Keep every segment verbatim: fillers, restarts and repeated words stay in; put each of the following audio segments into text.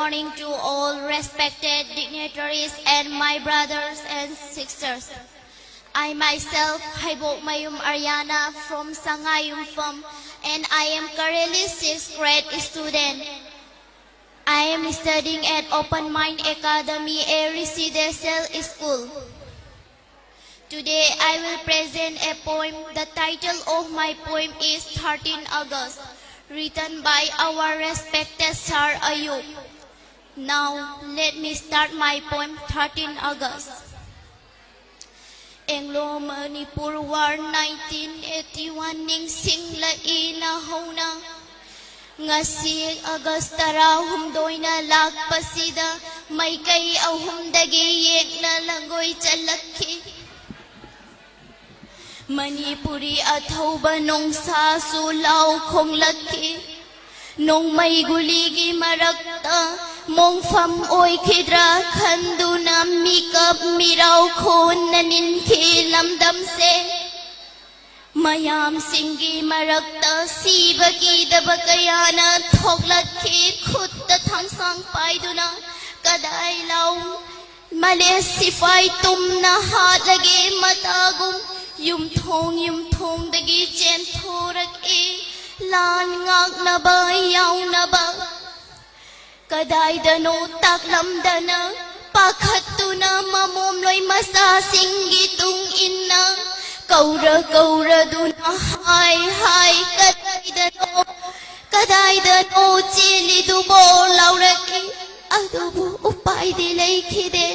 Morning to all respected dignitaries and my brothers and sisters. I myself, Haibok Mayum Ariana from Sangayum Farm, and I am currently sixth grade student. I am studying at Open Mind Academy, a residential school. Today I will present a poem. The title of my poem is thirteen August, written by our respected Sir Ayub. Now, let me start my poem, thirteen August. Anglo-Manipur War nineteen eighty-one ꯅꯤꯡꯁꯤꯡꯂꯛꯏ ꯅꯧꯍꯧꯅ꯫ ꯉꯁꯤ ꯑꯥꯒꯁ ꯇꯔꯥꯍꯨꯝꯗꯣꯏꯅ ꯂꯥꯛꯄꯁꯤꯗ ꯃꯥꯏꯀꯩ ꯑꯍꯨꯝꯗꯒꯤ ꯌꯦꯛꯅ ꯂꯥꯡꯒꯣꯏ ꯆꯜꯂꯛꯈꯤ꯫ ꯃꯅꯤꯄꯨꯔꯤ ꯑꯊꯧꯕ ꯅꯣꯡꯁꯥꯁꯨ ꯂꯥꯎ ꯈꯣꯡꯂꯛꯈꯤ꯫ ꯅꯣꯡꯃꯩ ꯒꯨꯂꯤꯒꯤ ꯃꯔꯛꯇ ꯃꯣꯡꯐꯝ ꯑꯣꯏꯈꯤꯗ꯭ꯔꯥ ꯈꯟꯗꯨꯅ ꯃꯤꯀꯞ ꯃꯤꯔꯥꯎ ꯈꯣꯟꯅ ꯅꯤꯟꯈꯤ ꯂꯝꯗꯝꯁꯦ꯫ ꯃꯌꯥꯝꯁꯤꯡꯒꯤ ꯃꯔꯛꯇ ꯁꯤꯕ ꯀꯤꯗꯕ ꯀꯌꯥꯅ ꯊꯣꯛꯂꯛꯈꯤ, ꯈꯨꯠꯇ ꯊꯥꯡꯁꯥꯡ ꯄꯥꯏꯗꯨꯅ꯫ ꯀꯗꯥꯏ ꯂꯥꯎ ꯃꯂꯦ ꯁꯤꯐꯥꯏ ꯇꯨꯝꯅ ꯍꯥꯠꯂꯒꯦ ꯃꯇꯥꯒꯨꯝ ꯌꯨꯝꯊꯣꯡ ꯌꯨꯝꯊꯣꯡꯗꯒꯤ ꯆꯦꯟꯊꯣꯔꯛꯏ ꯂꯥꯟ ꯉꯥꯛꯅꯕ ꯌꯥꯎꯅꯕ꯫ ꯀꯗꯥꯏꯗꯅꯣ ꯇꯥꯛꯂꯝꯗꯅ ꯄꯥꯈꯠꯇꯨꯅ ꯃꯃꯣꯝꯂꯣꯏ ꯃꯆꯥꯁꯤꯡꯒꯤ ꯇꯨꯡ ꯏꯟꯅ ꯀꯧꯔ ꯀꯧꯔꯗꯨꯅ ꯍꯥꯏ ꯍꯥꯏ ꯀꯗꯥꯏꯗꯅꯣ ꯀꯗꯥꯏꯗꯅꯣ ꯆꯦꯜꯂꯤꯗꯨꯕꯣ ꯂꯥꯎꯔꯛꯏ꯫ ꯑꯗꯨꯕꯨ ꯎꯄꯥꯏꯗꯤ ꯂꯩꯈꯤꯗꯦ꯫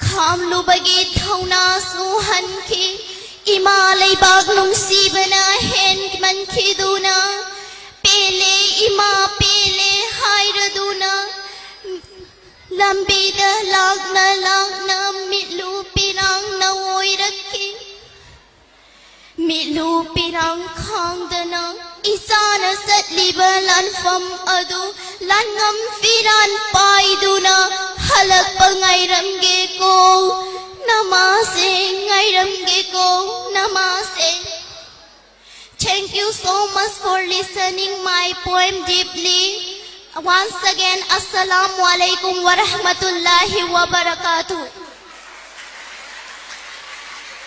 ꯈꯥꯝꯂꯨꯕꯒꯤ ꯊꯧꯅꯥꯁꯨ ꯍꯟꯈꯤ꯫ ꯏꯃꯥ ꯂꯩꯕꯥꯛ ꯅꯨꯡꯁꯤꯕꯅ ꯍꯦꯟꯃꯟꯈꯤꯗꯨꯅ ꯄꯦꯜꯂꯦ ꯏꯃꯥ ꯄꯦꯜꯂꯦ ꯍꯥꯏꯔꯗꯨꯅ ꯂꯝꯕꯤꯗ ꯂꯥꯛꯅ ꯂꯥꯛꯅ ꯃꯤꯠꯂꯨ ꯄꯤꯔꯥꯡꯅ ꯑꯣꯏꯔꯛꯈꯤ꯫ ꯃꯤꯠꯂꯨ ꯄꯤꯔꯥꯡ ꯈꯥꯡꯗꯅ ꯏꯆꯥꯅ ꯆꯠꯂꯤꯕ ꯂꯥꯟꯐꯝ ꯑꯗꯨ ꯂꯥꯟꯉꯝ ꯐꯤꯔꯥꯟ ꯄꯥꯏꯗꯨꯅ ꯍꯜꯂꯛꯄ ꯉꯥꯏꯔꯝꯒꯦꯀꯣ ꯅꯃꯥꯁꯦ, ꯉꯥꯏꯔꯝꯒꯦꯀꯣ ꯅꯃꯥꯁꯦ꯫ Thank you so much for listening my poem deeply. Once again, Assalamu alaikum wa rahmatullahi wa barakatuh.